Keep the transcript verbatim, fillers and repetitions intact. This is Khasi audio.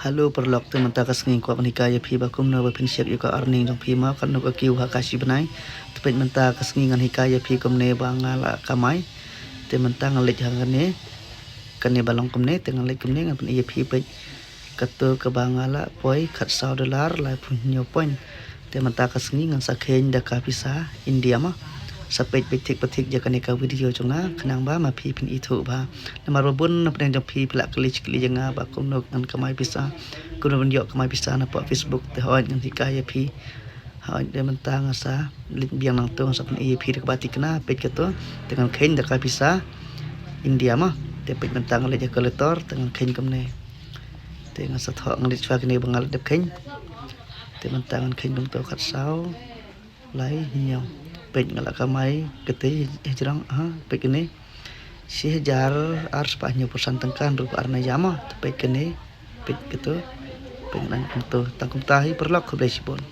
Hello paralok, te mynta ka sngi kwah ban hikai ïa phi ba kumno ba phin check ïa ka earning jong phi ma, katno ka kiew ha ka shi bnai. Te peit mynta ka sngi ngan hikai ïa phi kumne ba nga la kamai. Te mynta ngan leit ha kane, kane ba long kumne, te ngan leit kumne ngan pyni ïa phi. Peit kato kaba nga la poi khatsaw dollar laiphew hynñiew point. Te mynta ka sngi ngan sa kheiñ da ka pisa India ma. Sa peit peit thik pa thik ïa kane ka video jong nga khnang ba ma phi phin ithuh bha. Namar ba bun na pdeng jong phi phi la kylli kylli ïa nga ba kumno ngan kamai pisa, kumno ban ïoh kamai pisa na pdeng Facebook. Te hooid ngan hikai ïa phi. Hooid, te mynta nga sa leit biang nangto, nga sa pyni ïa phi da kaba thikna. Peit kato, te ngan kheiñ da ka pisa India ma. Te peit mynta ngan leit ha calculator, te ngan kheiñ kumne. Te nga sa thoh ngan leit shuwa kine ba nga la dep kheiñ. Te mynta ngan kheiñ kumto, khatsaw lai hynñiew. Peit nga la kamai kate hijrong, ha, peit kane. Shi hajar ar spah hynñiew phew san tyngka hynriewphew ar na ïa ma. Te peit kane, peit kato. Peit ngan kumto, tang kumta hi paralok, khublei shibun.